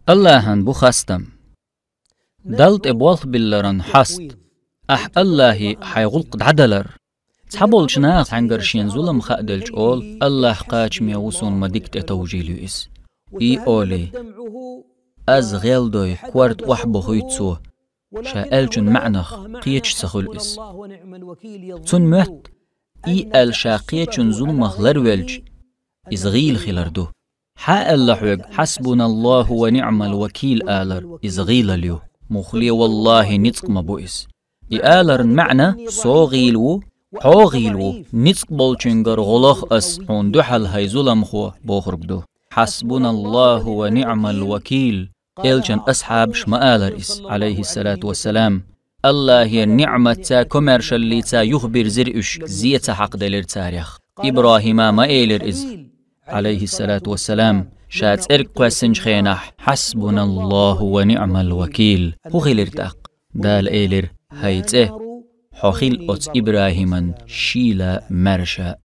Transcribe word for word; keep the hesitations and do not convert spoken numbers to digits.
Аллахьан бу хастам. Далла тӀе болх билларан хьаст. Ахь Аллахье хьай гӀуллакх дӀадалар. Цхьаболча наха цхьаьнгара шен зулам хааделча оал: «Аллахь кхачаме ва, суна ма дика тӀетовжийлуй из». И олий: «Аз гӀел дой, корта охьабохуьйту цо», ша аьллачун маьӀнах кхеташ ца хуьлу из. Цунна моьтту, и аьлла ша кхечун зуламах ларвелча, иза гӀийла хилар ду. Хьа аьлла хьоьга: «Хьасбуналлаху ва ниӀмал вакил», алар, иза гӀийлалла ю. Мухле валлахьи, ницкъ ма бу иза. И аларан маьӀна: «Со гӀийла ву, хьо гӀийла ву, ницкъ болчуьнгара гӀуллакх ас, хьуна дуьхьал хьай зуламхо», бохург ду. «Хьасбуналлаху ва ниӀмал вакил», элчан асхьабаш ма алар иза, Ӏалайхиссалату вассалам. Аллахьера ниӀматца, комаьршаллица юхабирзира уьш, зе ца хьакхаделира царех. ИбрахӀима ма элира иза, Ӏалайхиссалату вассалам, ша цӀерга кхоьссинчу хенахь: «Хьасбуналлаху ва ниӀмал вакил». ХӀун хилира тӀаккха? Дала элира: «ХӀай цӀе, хьо хила оцу ИбрахӀиман шийла, маьрша».